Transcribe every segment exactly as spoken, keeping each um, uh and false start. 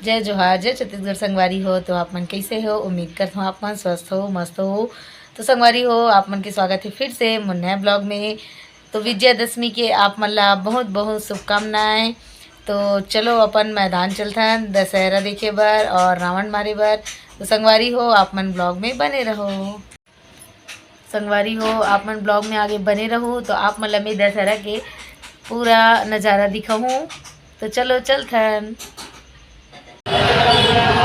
जय जोहार, जय छत्तीसगढ़ संगवारी हो। तो आप मन कैसे हो? उम्मीद करत हूँ आप मन स्वस्थ हो, मस्त हो। तो संगवारी हो, आप मन के स्वागत है फिर से मोर नया ब्लॉग में। तो विजयादशमी के आप मन ला बहुत बहुत शुभकामनाएं। तो चलो अपन मैदान चलथन दशहरा देखे बर और रावण मारे बर। तो संगवारी हो, आप मन ब्लॉग में बने रहो। संगवारी हो, आप मन ब्लॉग में आगे बने रहो तो आप मन ला मैं दशहरा के पूरा नज़ारा दिखाऊँ। तो चलो चलथन।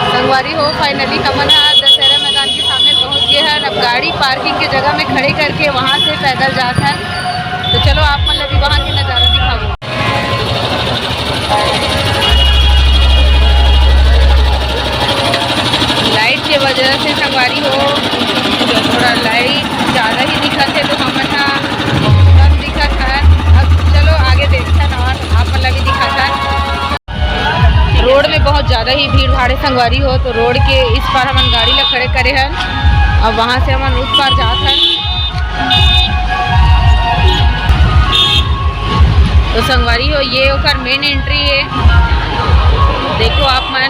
संगवारी हो, फाइनली हमन ह दशहरा मैदान के सामने पहुंच गए हैं। अब गाड़ी पार्किंग के जगह में खड़े करके वहां से पैदल जात हन। तो चलो आप मन ला भी वहां के नज़ारा दिखाऊँ। लाइट के वजह से संगवारी हो, थोड़ा लाइट ज़्यादा ही दिखत है तो हमन ह कम दिखत है। अब चलो आगे देखथन और आप मन ला भी दिखाथन। रोड में बहुत ज़्यादा ही भीड़ भाड़ है संगवारी हो, तो रोड के इस पार हमन गाड़ी ला खड़े करे हन, अब वहाँ से हमन उस पार जात हन। तो संगवारी हो, ये ओकर मेन एंट्री है, देखो आप मन।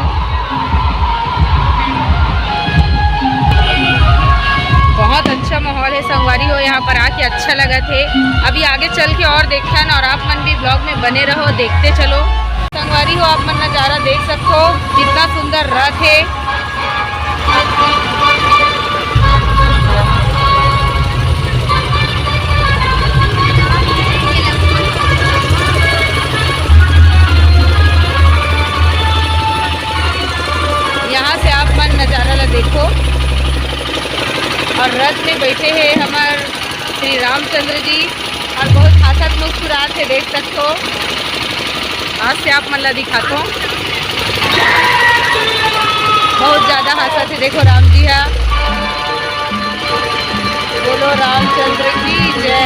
बहुत अच्छा माहौल है संगवारी हो, यहाँ पर आके अच्छा लगत है। अभी आगे चल के और देखथन और आप मन भी ब्लॉग में बने रहो, देखते चलो। संगवारी हो, आप मन नज़ारा देख सकथो, कितना सुंदर रथ है। यहाँ से आप मन नज़ारा ला देखो। और रथ में बैठे हैं हमार श्री रामचंद्र जी और बहुत हंसत मुस्कुरात है, देख सकते हो। आज से आप मन ला दिखातो, बहुत ज़्यादा हंसत है। देखो राम जी है, बोलो रामचंद्र की जय।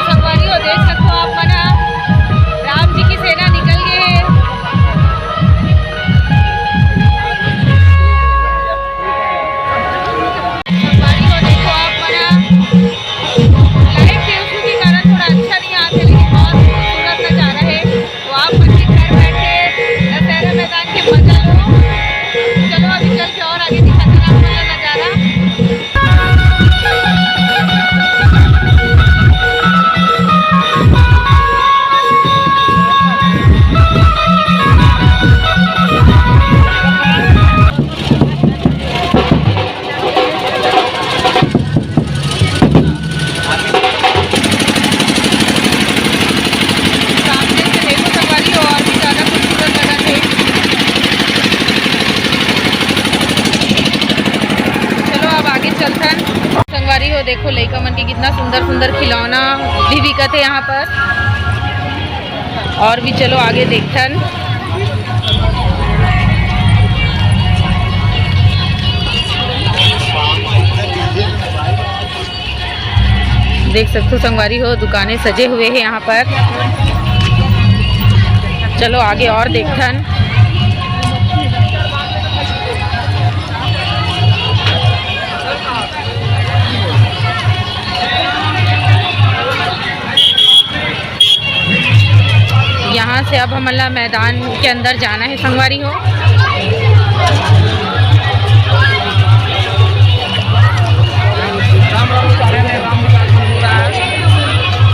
संगवारी हो, देख सकते हो आप मन ह, राम जी की सेना निकल गए है। संगवारी हो, देखो आप मन ह, लाइट के issue के कारण थोड़ा अच्छा नहीं आते, लेकिन बहुत खूबसूरत नज़ारा है। तो आप मन भी घर बैठे दशहरा मैदान के मजा लो। चलो अभी चल के और आगे दिखाते हैं आप मन का नज़ारा। सामने से देखो संगवारी, और भी ज्यादा खूबसूरत लगा थे। चलो अब आगे चलथन। संगवारी हो, देखो लइका मन के कितना सुंदर सुंदर खिलौना भी बिकत है यहाँ पर। और भी चलो आगे देखथन। देख सकते हो संगवारी हो, दुकानें सजे हुए हैं यहाँ पर। चलो आगे और देखथन। यहाँ से अब हमन ला मैदान के अंदर जाना है संगवारी हो।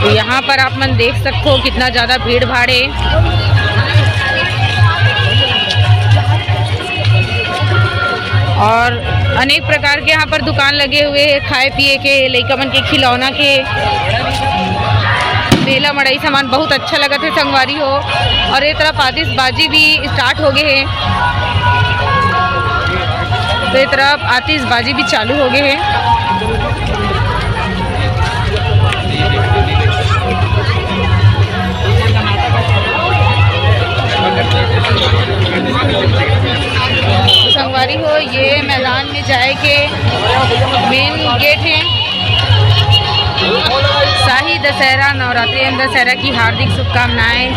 तो यहाँ पर आप मन देख सकते हो कितना ज़्यादा भीड़ भाड़ है। और अनेक प्रकार के यहाँ पर दुकान लगे हुए हैं, खाए पिए के, लइका मन के खिलौना के। मेला मड़ई सामान बहुत अच्छा लगत है संगवारी हो। और ये तरफ आतिशबाजी भी स्टार्ट हो गए हैं, तो ये तरफ आतिशबाजी भी चालू हो गए हैं। शाही दशहरा, नवरात्रि एवं दशहरा की हार्दिक शुभकामनाएं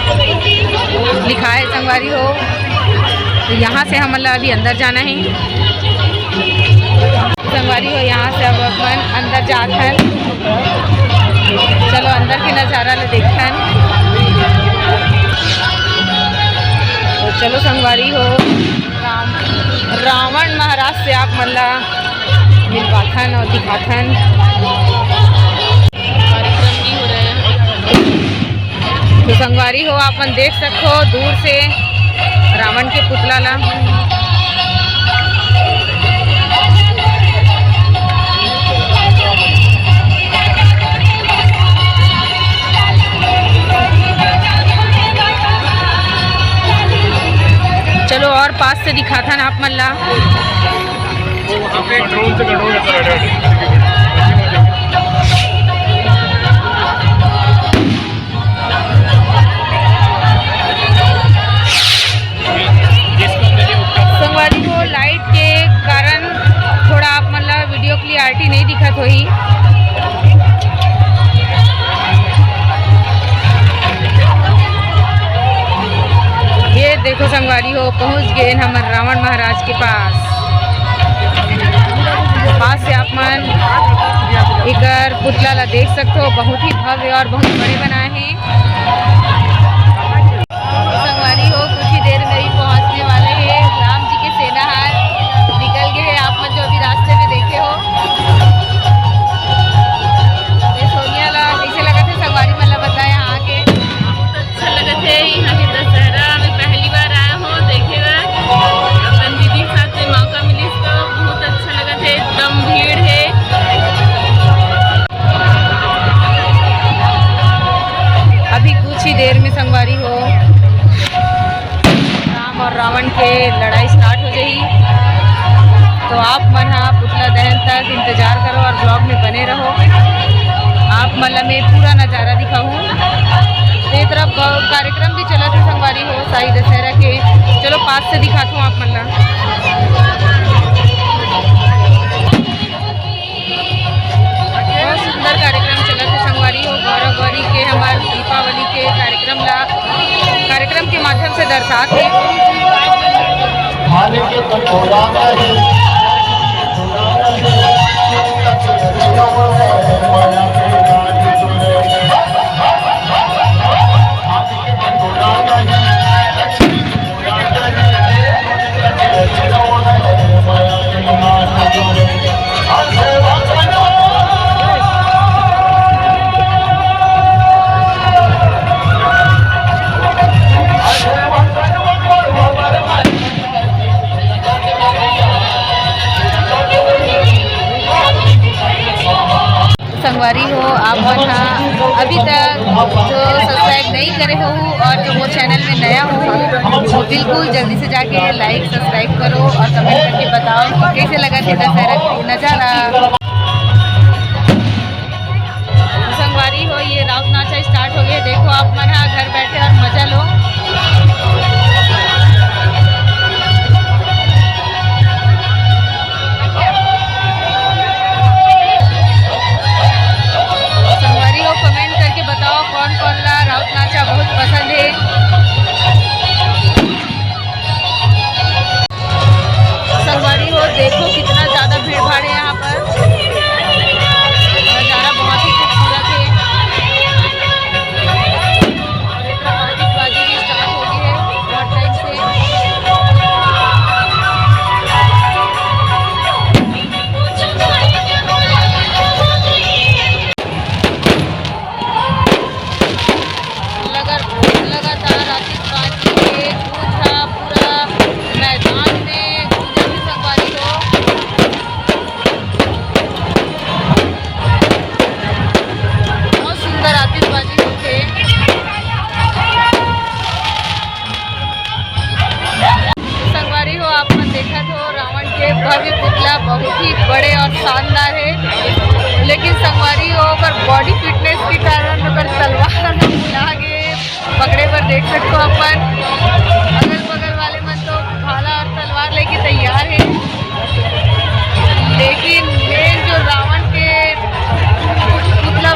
लिखा है संगवारी हो। तो यहाँ से हमन ला अभी अंदर जाना है। संगवारी हो, यहाँ से अब अपन अंदर जात हन। चलो अंदर के नजारा ले देखथन। तो चलो संगवारी हो, राम, रावण महाराज से आप मन ला मिलवाथन और दिखाथन। कार्यक्रम भी हो रहा है। तो संगवारी हो, आप मन देख सकथो दूर से रावण के पुतला ला। चलो और पास से दिखाथन आप मन ला। वो वहाँ पे ड्रोन से कंट्रोल करता रहता है। संगवारी हो, लाइट के कारण थोड़ा आप मन ला वीडियो क्लियरिटी नहीं दिखत होही। ये देखो संगवारी हो, पहुंच गए हमर रावण महाराज के पास। पास से आप मन एकर पुतला ला देख सकते हो, बहुत ही भव्य और बहुत बड़े बनाए हैं। संगवारी हो, कुछ ही देर में ही पहुंचने वाले हैं। राम जी के सेना ह निकल गए हैं, आप मन जो अभी रास्ते में देखे हो। ये सोनिया ला कैसे लगत हे, संगवारी मन ला बताए यहाँ के। बहुत अच्छा लगत हे यहाँ के दशहरा। मैं पहली बार आया हूँ देखे बर, अपन दीदी के साथ में मौका मिलिस तो बहुत अच्छा लगत हे। एकदम भीड़ हे। अभी कुछ ही देर में संगवारी हो, राम और रावण के लड़ाई स्टार्ट हो जाही। तो आप मन हा पुतला दहन तक इंतजार करो और ब्लॉग में बने रहो। आप मन ला मैं पूरा नजारा दिखाऊँ। तो ये तरफ ब-, कार्यक्रम भी चलत हे संगवारी हो, शाही दशहरा के। चलो पास से दिखात हूँ आप मन ला। बहुत सुंदर कार्यक्रम चलत हे संगवारी हो। गौरा गौरी के, हमार दीपावली के कार्यक्रम ला, कार्यक्रम के माध्यम से दर्शात हे। संगवारी हो, आप मन हा अभी तक जो सब्सक्राइब नहीं करे हो और जो मोर चैनल में नया हो, वो बिल्कुल जल्दी से जाके लाइक, सब्सक्राइब करो और कमेंट करके बताओ कि कैसे लगत हे दशहरा के नजारा। संगवारी हो, ये राउत नाचा स्टार्ट हो गए। देखो आप मन हा घर बैठे और मजा लो। संगवारी हो, कमेंट करके बताओ कौन कौन ला राउत नाचा बहुत पसंद है। संगवारी हो, देखो कितना ज्यादा भीड़ भाड़ है यहाँ पर। नजारा बहुत ही खूबसूरत है। और एक आतिशबाजी भी स्टार्ट हो गई है बहुत टाइम से। लगर-, लगातार आतिशबाजी के गूंज ह पूरा मैदान में गूंजत हे संगवारी हो। बहुत सुंदर आतिशबाजी होथे। संगवारी हो, आप मन देखत हो रावण के भव्य पुतला, बहुत ही बड़े और शानदार है। लेकिन संगवारी हो, ओकर बॉडी फिटनेस के कारण ओकर तलवार ह भुला गे पकड़े बर। देख सकथो अपन, अगल बगल वाले मन तो भाला और तलवार लेके तैयार है, लेकिन मेन जो रावण के पुतला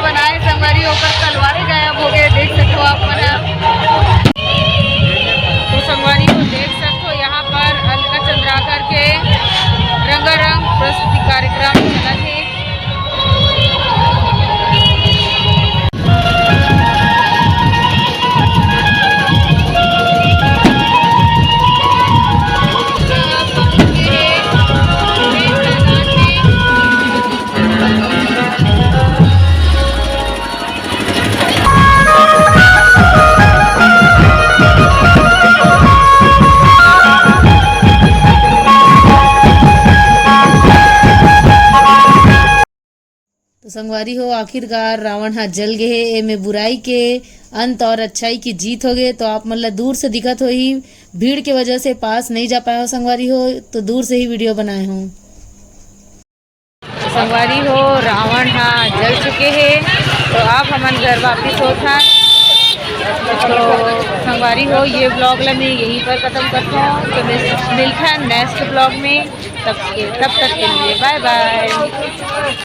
संगवारी हो, आखिरकार रावण हा जल गे हे। एमे बुराई के अंत और अच्छाई की जीत हो गे। तो आप मन ला दूर से दिखत होही, भीड़ के वजह से पास नहीं जा पाए हो संगवारी हो, तो दूर से ही वीडियो बनाए हो। संगवारी हो, रावण हा जल चुके हे, तो आप हमन घर वापिस होत हन। तो संगवारी हो, ये ब्लॉग ला मैं यहीं पर खत्म करता हूँ। तो मिल-, मिलता है नेक्स्ट ब्लॉग में। तब के, तब तक के लिए बाय बाय।